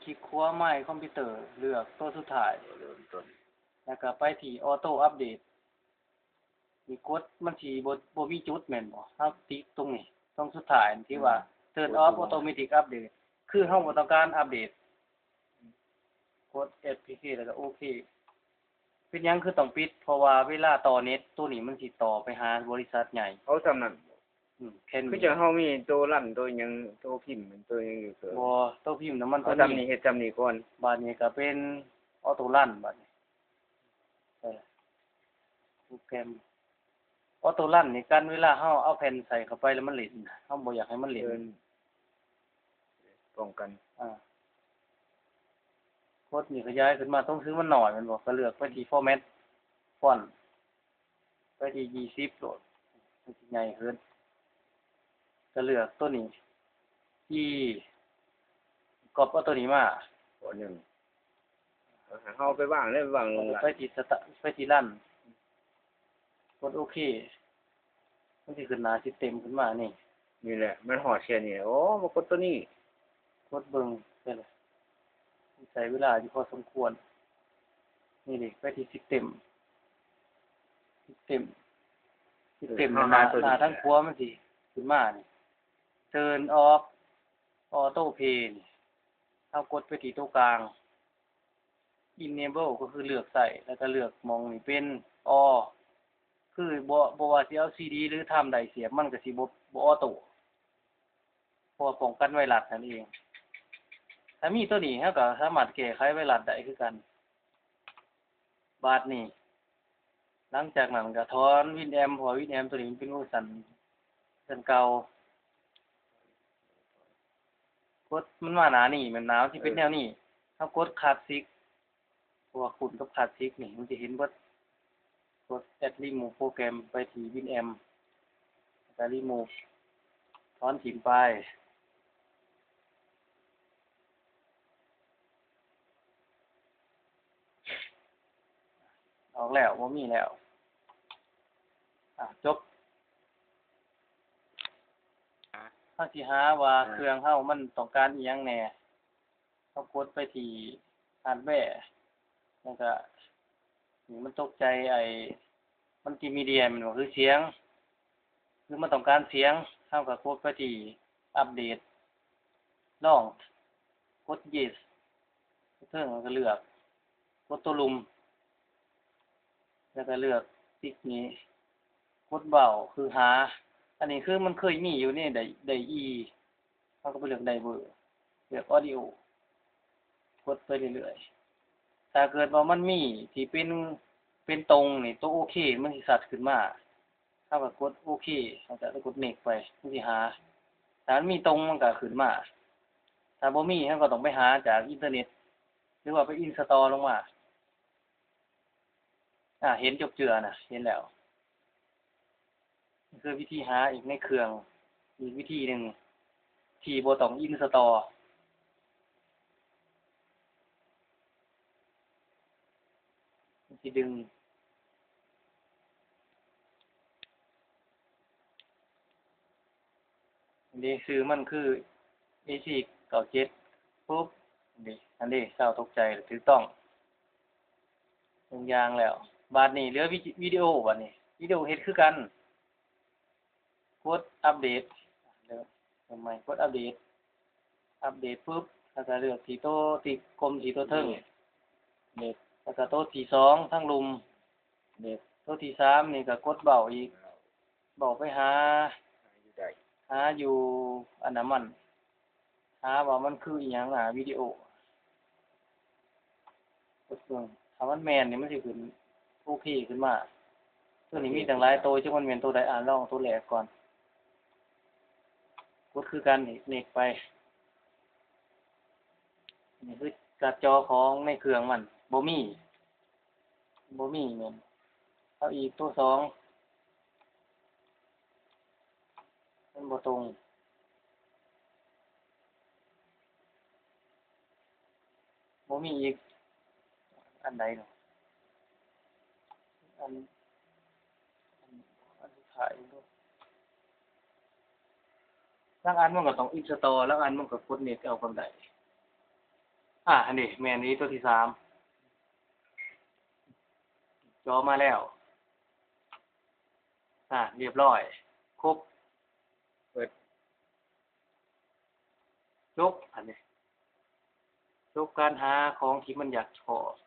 ຄລິກຂວາໃໝ່ຄອມພິວເຕີ ເລືອກໂຕສຸດທ້າຍ ເລີ່ມຕົ້ນ ແລ້ວກໍໄປທີ່ Auto Update ນີ້ກົດ ມັນຊິບໍ່ ບໍ່ມີຈຸດແມ່ນບໍ່? ເຮົາຕິກຕົງນີ້ ຕົງສຸດທ້າຍທີ່ວ່າ Turn off automatic update ຄືເຮົາບໍ່ຕ້ອງການອັບເດດ ກົດ ເອັຟ ພີ ເຄ ແລ້ວກໍໂອເຄ. ເປັນຫຍັງຄືຕ້ອງປິດ? ເພາະວ່າເວລາຕໍ່ເນັດ ໂຕນີ້ມັນຊິຕໍ່ໄປຫາບໍລິສັດໃຫຍ່. ເອົາສ່ຳນັ້ນບໍ່? ອືມ ແຄ່ນີ້ ຄືຈັ່ງເຮົາມີໂຕຣັນ ໂຕຫຍັງ ໂຕພິມ ໂຕຫຍັງຢູ່ເກີນ. ບໍ່ ໂຕພິມນະມັນ ເອົາສ່ຳນີ້ ເຮັດສ່ຳນີ້ກ່ອນ. ບາດນີ້ກໍເປັນອໍໂຕ້ຣັນ ບາດນີ້ ເອີ ໂປຣແກຣມອໍໂຕ້ຣັນນີ້ ກັນເວລາເຮົາເອົາແຜ່ນໃສ່ເຂົ້າໄປແລ້ວມັນຫຼິ້ນ ເຮົາບໍ່ຢາກໃຫ້ມັນຫຼິ້ນ ເອີ ປ້ອງກັນ. ອ່າ ກົດນີ້ຂະຫຍາຍຂຶ້ນມາ ຕົງຊື່ມັນໜ້ອຍແມ່ນບໍ່? ກໍເລືອກໄປທີ່ Format Font ໄປທີ່ຊາວໂລດ ມັນຊິໃຫຍ່ຂຶ້ນ ກໍເລືອກໂຕນີ້ ອີ ກັອບເອົາໂຕນີ້ມາ ໂຕໜຶ່ງ ເຮົາໄປວາງເລີຍ ວາງລົງ ໄປທີ່ Start ໄປທີ່ Run ກົດໂອເຄ ມັນຊິຂຶ້ນໜ້າຊິເຕັມຂຶ້ນມານີ້. ນີ້ແຫຼະ ມັນຮອດແຄ່ນີ້ ໂອ້ ມາກົດໂຕນີ້ ກົດເບິ່ງ ໃຊ້ເວລາຢູ່ພໍສົມຄວນ. ນີ້ເດ ໄປທີ່ຊິສເຕັມ ຊິສເຕັມ ຊິສເຕັມ ເອີ ເຮົາຫາ ໜ້າ ໂຕນີ້ ໜ້າທາງຂວາມັນຊິຂຶ້ນມານີ້ Turn off Auto Play ນີ້ ເຮົາກົດໄປທີ່ໂຕກາງ Enable ກໍຄືເລືອກໃຊ້ ແລ້ວກໍເລືອກໝ່ອງນີ້ເປັນ All ຄືບໍ່ ບໍ່ວ່າຊິເອົາຊີດີ ຫຼື ທາມໄດສຽບ ມັນກໍຊິບໍ່ ບໍ່ອໍໂຕ້ ເພາະວ່າປ້ອງກັນໄວຣັສນັ້ນເອງ. ຖ້າມີໂຕນີ້ ເຮົາກໍສາມາດແກ້ໄຂໄວຣັສໄດ້ຄືກັນ. ບາດນີ້ ຫຼັງຈາກນັ້ນກໍຖອນ Winamp ເພາະວ່າ Winamp ໂຕນີ້ມັນເປັນເວີຊັນ ເວີຊັນເກົ່າ. ກົດມັນມາໜ້ານີ້ ແມ່ນໜ້າມັນຊິເປັນ ເອີ ແນວນີ້ ເຮົາກົດ Classic ເພາະວ່າຄຸ້ນກັບ Classic ນີ້ ມັນຈະເຫັນເບິດ. ກົດ Add Remove Program ໄປທີ່ Winamp ແລ້ວກໍ Remove ຖອນຖິ້ມໄປ. ອອກແລ້ວ ບໍ່ມີແລ້ວ. ອ່າ ຈົບ. ເຮົາຊິຫາວ່າ ເອີ ເຄື່ອງເຮົາມັນຕ້ອງການອີ່ຫຍັງແດ່. ເຮົາກົດໄປທີ່ Hardware ແລ້ວກະ ນີ້ມັນຕົກໃຈໄອ້ Multimedia ແມ່ນບໍ່? ຄືສຽງ ຄືມັນຕ້ອງການສຽງ ເຮົາກໍກົດໄປທີ່ Update ລອງ ກົດ Yes ເທິງ ແລ້ວກໍເລືອກ ກົດຕົວລຸ່ມ ແລ້ວກໍເລືອກຕິກນີ້ ກົດເບົາ ຄືຫາ. ອັນນີ້ຄືມັນເຄີຍມີຢູ່ໃນໄດອີ ເຮົາກໍໄປເລືອກໄດເວີ ເລືອກ Audio ກົດໄປເລື້ອຍໆ. ຖ້າເກີດວ່າມັນມີທີ່ເປັນ ເປັນຕົງນີ້ ໂຕໂອເຄມັນຊິຊັດຂຶ້ນມາ ເຮົາກໍກົດໂອເຄ ເຮົາກໍໄປກົດ Next ໄປ ມັນຊິຫາ. ຖ້າມັນມີຕົງມັນກໍຂຶ້ນມາ ຖ້າບໍ່ມີເຮົາກໍຕ້ອງໄປຫາຈາກອິນເຕີເນັດ ຫຼືວ່າໄປ Install ລົງມາ. ອ່າ ເຫັນຈົບເຈື່ອນະ ເຫັນແລ້ວ. ຄືວິທີຫາອີກໃນເຄື່ອງ ອີກວິທີໜຶ່ງທີ່ບໍ່ຕ້ອງ Install ມັນຊິດຶງ ນີ້ຊື່ມັນຄື ເອຊີເກົ້າເຈັດ ປຸບ ນີ້ ອັນນີ້ຊາວຕົກໃຈ ຖືກຕ້ອງ ທຸກຢ່າງແລ້ວ. ບາດນີ້ເຫຼືອວິ ວິດີໂອ ບາດນີ້ ວິດີໂອເຮັດຄືກັນ ກົດອັບເດດ ເລີ່ມໃໝ່ ກົດອັບເດດ ອັບເດດປຶບ ແລ້ວກໍເລືອກທີ່ໂຕຕິກກົມທີ່ໂຕເທິງ ເນັດ ແລ້ວກໍໂຕທີສອງທາງລຸ່ມ ເນັດ ໂຕທີສາມນີ້ກໍກົດເບົາອີກ ເບົາໄປຫາ ຫາຢູ່ໃດ ຫາຢູ່ອັນນັ້ນມັນ ຫາວ່າມັນຄືອີ່ຫຍັງ ອ່າ ວິດີໂອ ກົດເບິ່ງ ຖ້າມັນແມ່ນນີ້ມັນຊິຂຶ້ນໂອເຄຂຶ້ນມາ. ໂຕນີ້ມີຕັ້ງຫຼາຍໂຕ ຈັກມັນແມ່ນໂຕໃດ ອ່າ ລອງໂຕແລກກ່ອນ ກົດຄືກັນ Next ໄປ. ນີ້ຄືກາດຈໍຂອງໃນເຄື່ອງມັນ ບໍ່ມີ ບໍ່ມີແມ່ນ ເອົາອີກໂຕສອງ ມັນບໍ່ຕົງ ບໍ່ມີອີກ ອັນໃດເນາະ ອັນ ອັນ ອັນສຸດທ້າຍເບິ່ງດູ ລາງອັນມັນກໍຕ້ອງ Install ລາງອັນມັນກໍກົດ Next ເອົາກໍໄດ້. ອ່າ ອັນນີ້ແມ່ນນີ້ ຕົວທີສາມ ຈໍມາແລ້ວ ອ່າ ຮຽບຮ້ອຍ ຄົບ ເປີດ ຈົບ ອັນນີ້ ຈົບການຫາຂອງທີ່ມັນຢາກພໍ້.